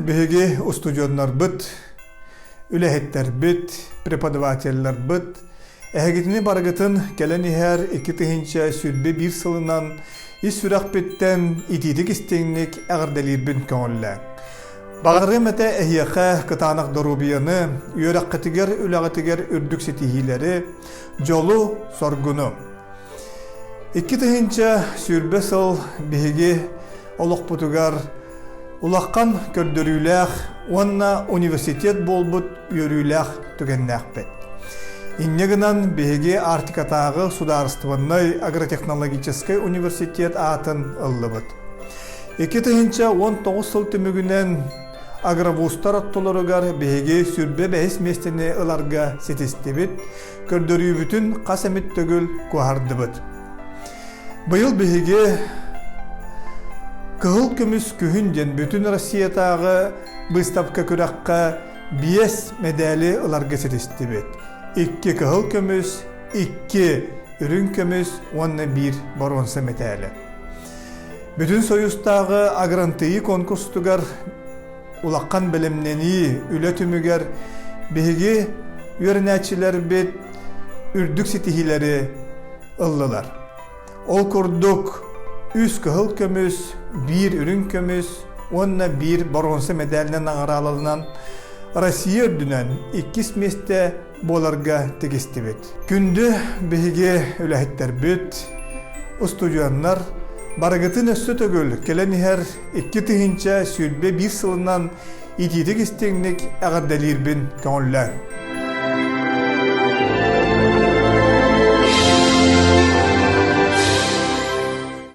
биһиги устудьуоннарбыт, үлэһиттэрбит, преподавателлэрбит эһигитини барыгытын кэлэн иһэр 2021 сылынан ис сүрэхпиттэн итиитик-истиҥник эҕэрдэлиирбин көҥүллээҥ. Баҕарыам этэ эһиэхэ кытаанах доруобуйаны, үөрэххитигэр, үлэҕитигэр үрдүк ситиһиилэри, дьолу, соргуну. 2020 сыл биһиги олохпутугар улахан көрдөрүүлээх уонна университет буолбут үөрүүлээх түгэннээхпит. Инньэ гынан биһиги Арктикатааҕы судаарыстыбаннай агротехнологическай университет аатын ыллыбыт. 2019 сыл түмүгүнэн агровузтар ортолоругар биһиги сүрбэ бэһис миэстэни ыларга ситистибит, көрдөрүүбүтүн хас эмит төгүл куоһардыбыт. Быйыл биһиги Кыһыл көмүс күһүн диэн бүтүн Россиятааҕы быыстапка күрэххэ биэс мэдээли ыларга ситистибит. Икки кыһыл көмүс, икки үрүҥ көмүс уонна биир боруонса мэтээлэ. Бүтүн Союзтааҕы агрантыйыы конкурсутугар улахан бэлэмнэнии үлэ түмүгэр биһиги үөрэнээччилэрбит үрдүк ситиһиилэри ыллылар. Ол курдук, үс кыһыл көмүс, биир үрүҥ көмүс уонна биир боруонса мэдээлинэн наҕарааланан Россия үрдүнэн иккис миэстэ буоларга тигистибит. Күндү биһиги үлэһиттэрбит, устудьуоннар барыгытын өссө төгүл кэлэн иһэр 2021 сылынан итиитик истиҥник эҕэрдэлиирбин көҥүллээҥ.